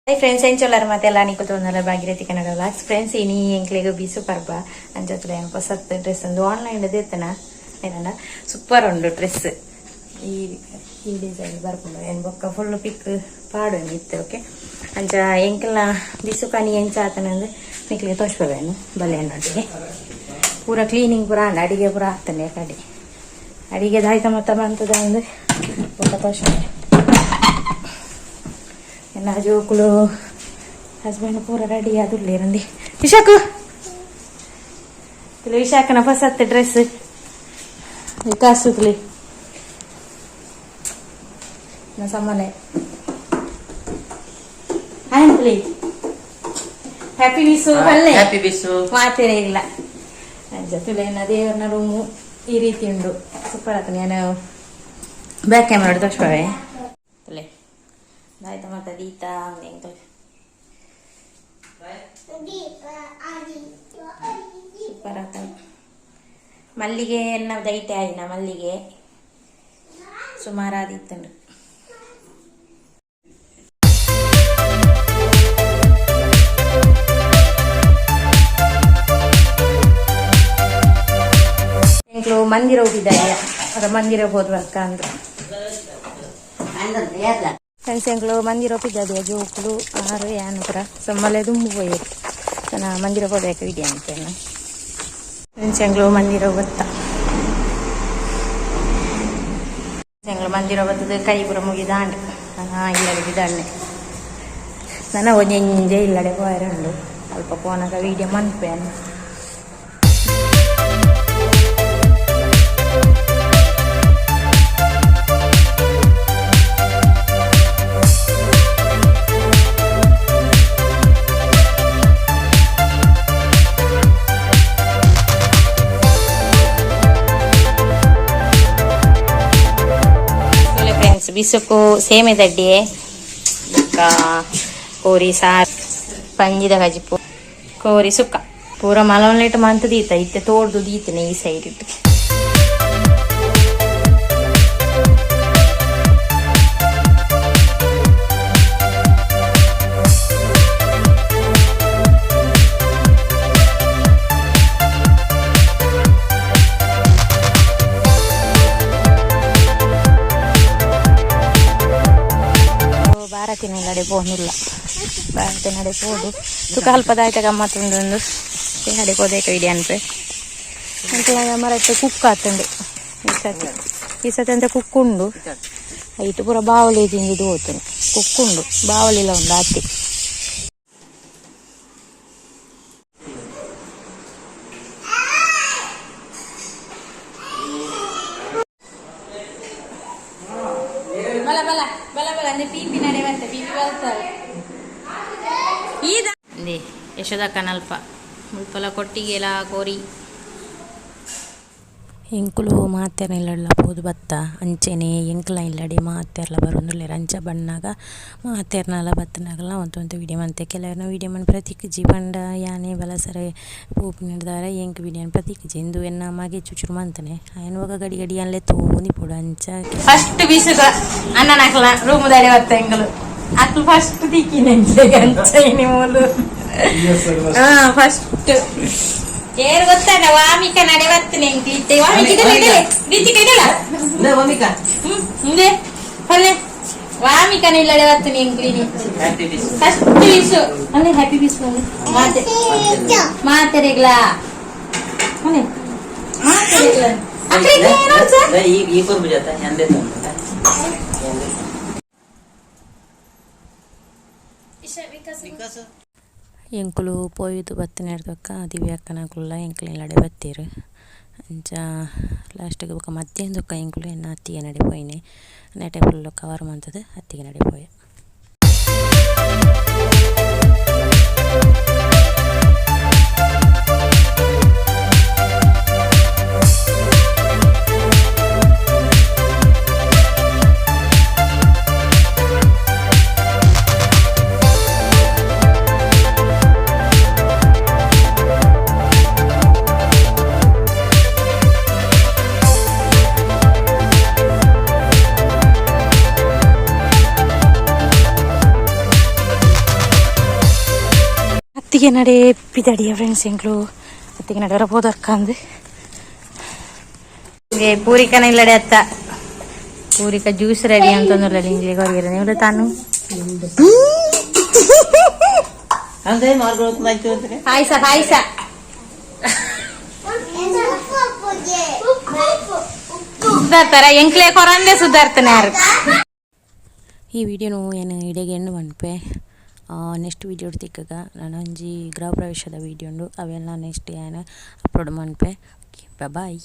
Hi friends, ಎಂಚೊಲ್ಲಾರ ಮತ್ತೆ ನಿಕು ತೋಂದಲ್ಲ Bhagirathi Kannada vlogs. Friends, ಇನಿ ಎಂಕ್ಲೆಗ್ ಬಿಸು ಪರ್ಬ. ಅಂಚೊತ್ತುಲ ಹೊಸತ್ ಡ್ರೆಸ್ ಒಂದು ಆನ್ಲೈನ್ ದೇತನ ಏನಂಡ ಸೂಪರ್ ಉಂಡು ಡ್ರೆಸ್. ಈ ಈ ಡಿಸೈನ್ ಬರ್ಪುಂಡು. ಏನ್ ಬೊಕ್ಕ ಫುಲ್ ಪಿಕ್ ಪಾಡು ಇತ್ತು. ಓಕೆ, ಅಂಚ ಎಂಕಲ್ನ ಬಿಸು ಕನಿ ಎಂಚ ಆತನಂದು ನಿಕ್ಲೆಗ್ ತೋಜ್ಪವೇನು ಬಲ್ಲೆ. ಎನ್ನೊಟ್ಟಿಗೆ ಪೂರ ಕ್ಲೀನಿಂಗ್ ಪೂರ ಆಂಡ್, ಅಡಿಗೆ ಪೂರ ಆಗ್ತದೆ. ಕಡೆ ಅಡಿಗೆ ದಾಯ್ತ ಮತ್ತ ಬಂತದ ಅಂದು ಬೊಕ್ಕ ತೋಜ್ಪವೆ. ಎನ್ನ ಜೋಕುಲು, ಹಸ್ಬೆಂಡ್ ಪೂರ ರೆಡಿ ಆದುಲ್ಲೇರಂದಿ. ವಿಶಾಖು ತುಲೆ, ವಿಶಾಖನ ಹೊಸತ್ ಡ್ರೆಸ್. ವಿಕಾಸ್ ತುಲೆ ನಾ ಸಮ್ಮನೆ ಆಯ್ತಲಿ. ಹ್ಯಾಪಿ ವಿಸು ಅಲ್ಲೇ. ಹ್ಯಾಪಿ ಬಿಸು. ಮಾತೇನೆ ಇಲ್ಲ. ಜೊತೆಲೆ ದೇವರನ ರೂಮು ಈ ರೀತಿ ಉಂಡು. ಸೂಪರ್ ಆತ. ನಾನು ಬ್ಯಾಕ್ ಕ್ಯಾಮ್ರಾ ತೋರಿಸ್ಬಾವೆ ತುಲೆ. ಆಯ್ತಾ ಮತ್ತೆ ದೀತಾ ಎಂಕಲ್ ಸೂಪರ್ ಆತ. ಮಲ್ಲಿಗೆ ಎನ್ನ ದೈತೆ ಆಯಿನ ಮಲ್ಲಿಗೆ ಸುಮಾರಾದಿತ್ತಂಡು. ಎಂಕ್ಲು ಮಂದಿರ ಹೋಗಿದ್ದಾಯ ಅವರ ಮಂದಿರ ಹೋದ್ವಕ್ಕ ಅಂದ್ರು. ಫ್ರೆಂಡ್ಸ್, ಎಂಕ್ಲು ಮಂದಿರ ಹೋಗಿದ್ದಾದೆ. ಜೋಕುಲು ಆರು ಯಾನು ಪುರ ಸಮ್ಮಲೆ ದುಂಬು ಪೋಯೆರ್. ತನ ಮಂದಿರ ಹೋಗ್ಬೇಕು ವಿಡಿಯೋ ಅಂತೇನ. ಫ್ರೆಂಡ್ಸ್, ಎಂಕ್ಲು ಮಂದಿರ ಗೊತ್ತ. ಎಂಕ್ಲು ಮಂದಿರ ಬತ್ತದ ಕೈ ಪುರ ಮುಗಿದಾಂಡ್ ಇಲ್ಲಡೆ ಬಿದಾಂಡೆ. ನನ ಒಂಜೆಂಜೆ ಇಲ್ಲಡೆ ಪೋಯರೆ ಉಂಡು. ಅಲ್ಪ ಪೋನಾಗ ವೀಡಿಯೋ ಮನ್ಪೇನು. ಫ್ರೆಂಡ್ಸ್, ಬಿಸುಕು ಸೇಮೆ ದಡ್ಡಿಯೆ ಬೊಕ್ಕ ಕೋರಿ ಸಾರ್, ಪಂಜಿದ ಕಜಿಪು, ಕೋರಿ ಸುಕ್ಕ ಪೂರ ಮಲೊನ್ಲೇಟ್ ಮಂತ್ ದೀತ ಇತ್ತೆ ತೋಡ್ದು ದೀತನೆ ಈ ಸೈಡ್ ಇಟ್ಟು. ಭಾರತಿನ ನಡೆ ಪೋನಿಲ್ಲ, ಭಾರತಿ ನಡೆ ಪೋದು ತುಕ ಅಲ್ಪದಾಯ್ತ ಗಮ್ಮತ್ ಉಂಡು. ಅಡೆ ಪೋದೇಕ ಇಡಿ ಅನ್ಪೆ. ಅಂಕಲ ಮರತ್ತೆ ಕುಕ್ ಆತುಂಡು ಈ ಸತಿ. ಈ ಸತಿ ಅಂತ ಕುಕ್ಕುಂಡು ಐಟ್ ಪೂರ ಬಾವಲಿ ತಿಂದಿದ್ದು ಹೋತುಂಡು. ಕುಕ್ಕುಂಡು, ಬಾವಲಿಲ ಉಂಡು ಆತಿ. ಬಲ ಬಲ ಬಲ ಬಲ ಅಂದ್ರೆ ಪಿಪಿ ನಡೆ ಬಂತೆ, ಪಿಪಿ ಬರ್ತಾರೆ. ಅಂದೆ ಯಶೋದಕ್ಕನಲ್ಪ ಮುಲ್ಪಲ ಕೊಟ್ಟಿಗೆಲ ಕೋರಿ. ಎಂಕುಲು ಮಾತೆರ್ನ ಇಲ್ಲಡ್ಲ ಪೋದು ಬತ್ತ. ಅಂಚೆನೆ ಎಂಕ್ಲ ಇಲ್ಲಡೆ ಮಾತೆರ್ಲ ಬರೊಂದುಲ್ಲೆರ್. ಅಂಚ ಬನ್ನಗ ಮಾತೆರ್ನಲ ಬತ್ತನಾಗಲ ಒಂತೆ ಒಂತೆ ವಿಡಿಯೋ ಮಂತೆ. ಕೆಲವೆರ್ನ ವಿಡಿಯೋ ಮನ್ಪೆರೆ ತಿಕ್ಕುಜಿ ಪಂಡ ಯಾನೆ ಬಲಸರೆ ಪೋಪಿನೆಡ್ದಾವರ ಎಂಕ್ ವಿಡಿಯೋ ಮನ್ಪೆರೆ ತಿಕ್ಕುಜಿ. ಇಂದು ಎನ್ನ ಮಗೆ ಚುಚುರು ಮಂತನೆ ಆಯನ್ ಬೊಕ ಗಡಿ ಗಡಿ ಯಾನ್ ಲೆತ್ತೊಂದಿಪ್ಪೊಡು ಅಂಚ. ಫಸ್ಟ್ ಬಿಸುಗ ಅಣ್ಣನಕ್ಲ ರೂಮ್ ದಡೆ ಬತ್ತ ಎಂಕುಲು. ಅಕ್ಲು ಫಸ್ಟ್ ತಿಕ್ಕಿನ ಅಂಚ ಇನಿ ಮೂಲು. ಹಾ, ಫಸ್ಟ್ ಏರು ಗೊತ್ತಣ್ಣ, ವಾಮಿಕ ನಡೆ ಬತ್ತನೆ ಎಂಕ್ಲು ಇತ್ತೆ. ವಾಮಿಕ ಇದಲ್ಲ ಇದಲ್ಲ ರೀತಿಕ ಇದಲ್ಲ. ಮಮ್ಮಿಕಾ. ಹ್ಮ್, ಹಿಂದೆ ಪಲ್ಲೆ ವಾಮಿಕನ ಇಲ್ಲಡೆ ಬತ್ತನೆ ಎಂಕ್ಲು ಇನಿ. ಹ್ಯಾಪಿ ಬಿಸು. ಫಸ್ಟ್ ವಿಶು ಅಲ್ಲೇ. ಹ್ಯಾಪಿ ವಿಶು ಅಲ್ಲೇ. ಮಾತೆ ಮಾತೆರೆಗ್ಲ ಅಲ್ಲೇ ಮಾತೆರೆಗ್ಲ ಅಕ್ರಿಗೆ ಏನು ಸರ್. ಈ ಈ ಕೊರ್ಬು ಜಾತ ಎಂದೆ ತಂದ. ಎಂಕುಲು ಪೋಯಿದು ಬತ್ತಿನೆಡ್ದೊಕ್ಕ ದಿವ್ಯಕ್ಕನಕುಲ್ಲ ಎಂಕ್ಲೆ ಇಲ್ಲಡೆ ಬತ್ತೆರ್. ಅಂಚ ಲಾಸ್ಟಿಗೆ ಬೊಕ ಮಧ್ಯಾಹ್ನದೊಕ್ಕ ಎಂಕುಲು ಎನ್ನ ಅತ್ತಿಗೆ ನಡೆ ಪೋಯಿನೆ. ನೆಟೆ ಫುಲ್ಲು ಕವರ್ ಮಂತುದು ಅತ್ತಿಗೆ ನಡೆ ಪೋಯೆ. ಅತ್ತಿಗೆ ನಡೆ ಪಿದಡಿಯ ಫ್ರೆಂಡ್ಸ್ ಎಂಕ್ಲು. ಅತ್ತಿಗೆ ನಡೆ ಪೋದರ್ಕಂದು ಪೂರಿಕನ ಇಲ್ಲಡೆ ಅತ್ತ ಪೂರಿಕ ಜ್ಯೂಸ್ ರೆಡಿ ಅಂತಂದ್ರೆ ಇಂಗ್ಲಿಗೆ ಹೊರಗಿರ ನೀವು ತಾನು. ಅಂದ್ರೆ ಮಾರ್ಗ ಅಂದ್ರೆ ಪಾಯಸ ಪಾಯಸ. ಸುಧಾರ್ತಾರ ಎಂಕ್ಲೆ ಕೊರಂದೆ ಸುಧಾರ್ತನೆ ಯಾರು. ಈ ವಿಡಿಯೋನು ಏನು ಇಡೆಗೆ ಎಂಡ್ ಮನ್ಪೆ. ನೆಕ್ಸ್ಟ್ ವೀಡಿಯೋ ತಿಕ್ಕಗ ನಾನು ಒಂಜಿ ಗೃಹ ಪ್ರವೇಶದ ವೀಡಿಯೋ ಉಂಡು, ಅವೆಲ್ಲ ನೆಕ್ಸ್ಟ್ ಏನು ಅಪ್ಲೋಡ್ ಮನ್ಪೆ. Okay, boy.